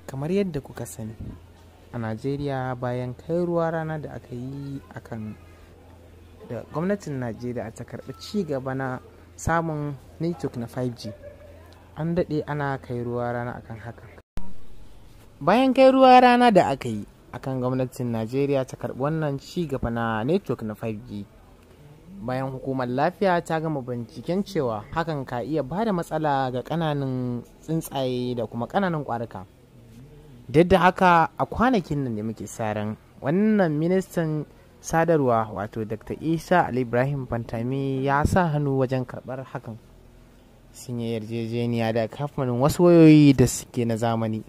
Kamar yadda kuka sani, a Najeriya, bayan kai ruwa rana da aka yi akan da gwamnatin Najeriya ta karɓi ci gaba na samun network na 5G, an daɗe ana kai ruwa rana akan haka. Bayan kai ruwa rana da aka yi akan gwamnatin Najeriya ta karɓi wannan ci gaba na network na 5G, bayan hukumar lafiya ta gama binciken cewa hakan ka iya ba da matsala ga ƙananan tsuntsaye da kuma ƙananan ƙwarika. Duk da haka, a kwanakin nan da muke sa ran wannan ministan sadarwa, wato Dr. Isa Ali Ibrahim Pantami, ya sa hannu wajen karɓar hakan. Sun yi yarjejeniya da kamfanin wasu wayoyi da suke na zamani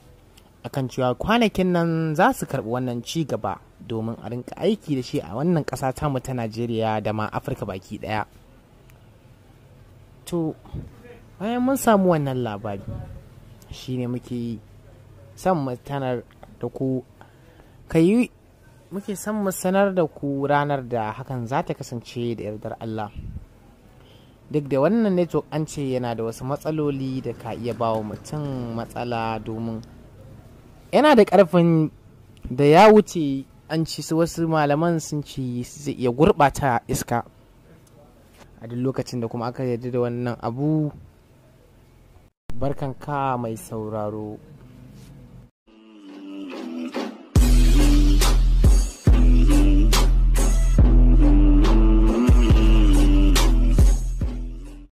akan cewa kwanakin nan za su karɓi wannan ci gaba domin a rinka aiki da shi a wannan ƙasa tamu ta Najeriya da ma Afirka baki ɗaya. To, bayan mun samu wannan labari, shine muke son mu sanar da ku kai muke son mu sanar da ku ranar da hakan za ta kasance da yardar Allah. Duk da wannan network an ce yana da wasu matsaloli da ka iya ba wa mutum matsala, domin yana da ƙarfin da ya wuce an ci su, wasu malaman sun ci zai iya gurɓata iska a duk lokacin da kuma aka yarda da wannan abu. Barkanka mai sauraro.